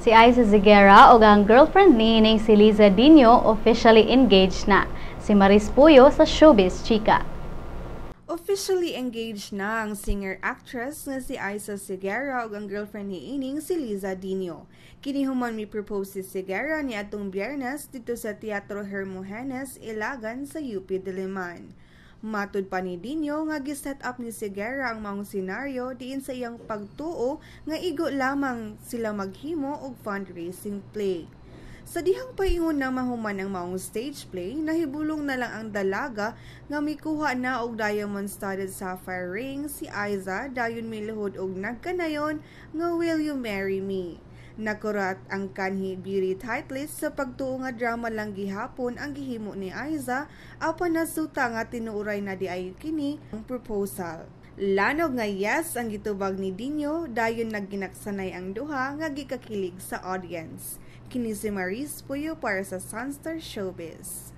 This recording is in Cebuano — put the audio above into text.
Si Aiza Seguerra ug ang girlfriend niining si Liza Diño officially engaged na. Si Maris Puyo sa Showbiz Chika. Officially engaged na ang singer-actress nga si Aiza Seguerra ug ang girlfriend niining si Liza Diño. Kini human mi-propose si Seguerra niadtong Biyernes didto sa Teatro Hermogenes, Ilagan sa UP Diliman. Matud pa ni Diño nga gi-set up ni Seguerra ang maong senaryo diin sa iyang pagtuo nga igo lamang sila maghimo og fundraising play. Sa dihang paingon na mahuman ang maong stage play, nahibulong na lang ang dalaga nga mikuha na og diamond-studded sapphire ring si Aiza, dayon miluhod og nagkanayon nga "Will you marry me?" Nakurat ang kanhi beauty titlist sa pagtuo nga drama lang gihapon ang gihimo ni Aiza, apan nasuta nga tinuoray na diay kini ang proposal. Lanog nga yes ang gitubag ni Diño, dayon nagginaksanay ang duha nga gikakilig sa audience. Kini si Maris Puyo para sa Sunstar Showbiz.